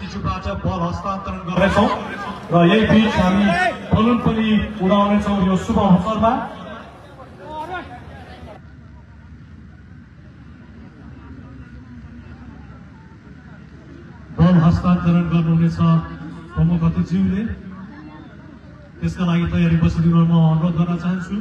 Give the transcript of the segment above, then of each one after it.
अतिथिबाट बल हस्तान्तरण गर्नेछौँ र यही बीच हामी बलुन पनि उडाउनेछौँ यो शुभ अवसरमा। बल हस्तान्तरण गर्नुहुनेछ प्रमुख अतिथिज्यूले, त्यसका लागि तयारी बसिदिन म अनुरोध गर्न चाहन्छु।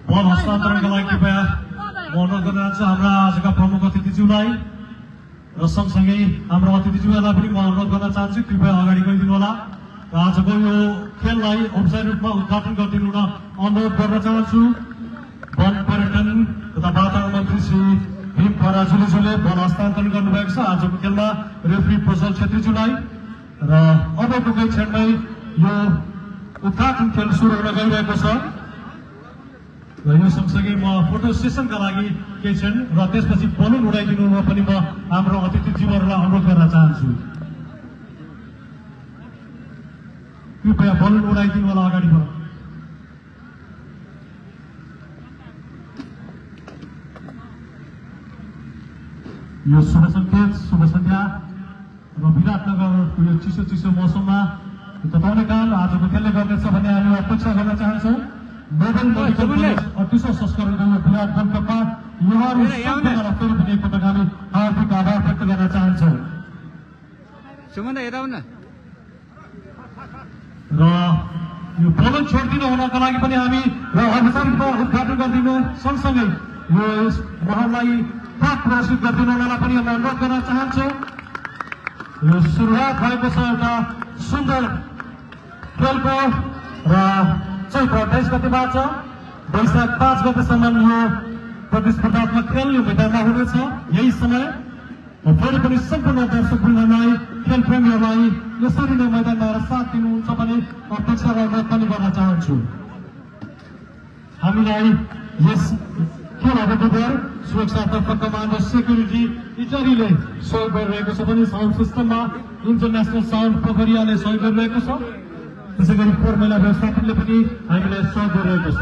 बल हस्तान्तरणका लागि कृपया म अनुरोध गर्न चाहन्छु हाम्रा आजका प्रमुख अतिथिज्यूलाई र सँगसँगै हाम्रो अतिथिज्यूलाई पनि म अनुरोध गर्न चाहन्छु कृपया अगाडि गइदिनु होला र आजको यो खेललाई औपचारिक रूपमा उद्घाटन गरिदिनु हुन अनुरोध गर्न चाहन्छु। वन पर्यटन तथा वातावरण मन्त्री श्री भीम पराजुलीज्यूले बल हस्तान्तरण गर्नुभएको छ आजको खेलमा रेफ्री प्रज्वल छेत्रीज्यूलाई र अबको केही क्षणमै यो उद्घाटन खेल सुरु हुन गइरहेको छ र यो सँगसँगै म फोटो सेसनका लागि केही क्षण र त्यसपछि बलुन उडाइदिनुमा पनि म हाम्रो अतिथिज्यूहरूलाई अनुरोध गर्न चाहन्छु। कृपया बलुन उडाइदिनु होला अगाडि बढ। यो शुभ सङ्केत शुभ सन्ध्या र विराटनगरको यो चिसो चिसो मौसममा तपाईँले काम आजको खेलले गर्नेछ भन्ने हामी अपेक्षा गर्न चाहन्छौँ। नोबेल मेडिकल कलेज 38औं संस्करणको विराट वर्ल्ड कपमा यहाँहरू सबैजना फेरि पनि एकपटक हामी हार्दिक आभार व्यक्त गर्न चाहन्छौँ। र यो बलुन छोडिदिनु हुनका लागि पनि हामी र औपचारिक उद्घाटन गरिदिनु सँगसँगै यो उहाँलाई ताक प्रदर्शित गरिदिनु हुनलाई पनि हामी अनुरोध गर्न चाहन्छौँ। यो सुरुवात भएको छ एउटा सुन्दर खेलको र चैत्र 28 गतिबाट वैशाख 5 गतेसम्म यो प्रतिस्पर्धात्मक खेल यो मैदानमा हुनेछ। यही समय फेरि पनि सम्पूर्ण दर्शकवृन्दलाई खेल प्रेमीहरूलाई यसरी नै मैदानमा आएर साथ दिनुहुन्छ भने अपेक्षा र अनुरोध पनि गर्न चाहन्छु। हामीलाई यस खेलहरूको दर सुरक्षातर्फ कमान्डो सेक्युरिटी इटरीले सहयोग गरिरहेको छ भने साउन्ड सिस्टममा इन्टरनेसनल साउन्ड पोखरियाले सहयोग गरिरहेको छ। त्यसै गरी फोर्मुला व्यवस्थापनले पनि हामीलाई सहयोग गरिरहेको छ।